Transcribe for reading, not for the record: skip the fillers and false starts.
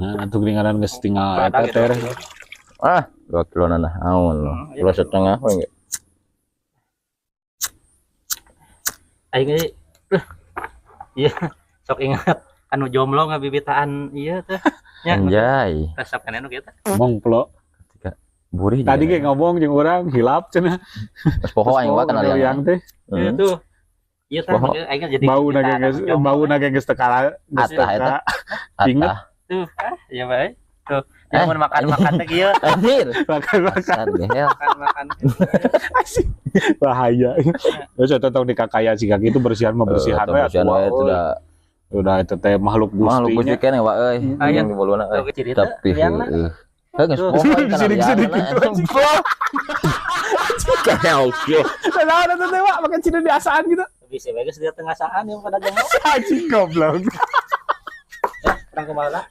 Nah, atuh geuningan geus tinggal eta Gitu. teh. Ah, 2 kilo nah naon. Hmm, iya. Kilo setengah we ge. Aing ge iya, sok ingat anu jomblo ngabibitaan ieu teh. Nya Anjay. Resep kan anu kieu teh. Mongplo. Burih. Tadi ge ngomong jeung urang hilap cenah. Geus poho aing wae kana Liang liang. teh. Ieu Hmm. tuh. Ieu teh Poho. aing jadi Bau na bibitaan ge geus anu jomblo. bau na ge geus teu kala geus Atah eta. teu Inget. Atah. Tuh, ah, iya bae. Tuh, Eh, yang mun makan-makan teh kieu, Anjir. Makan-makan. Dasar gehel. makan-makan. Bahaya. Terus eta tong dikakaya sih gitu, bersihan mah bersihan we. Bersihan Atuh, we itu euy. dah. Udah eta teh makhluk gusti. Makhluk gusti keneh wa euy. Ah, iya. Yang di bolona euy. Tuh, ciri teh Tapi liangna. heueuh. Heuh geus Tuh. poho aing kana Sidik-sidik liangna. gitu, anjing. Gehel kieu. Nah, eta teh Wak, makan cina diasaan gitu. Bisa bae geus dia tengasaan yang pada jomblo. Anjing goblok. Urang kumaha lah.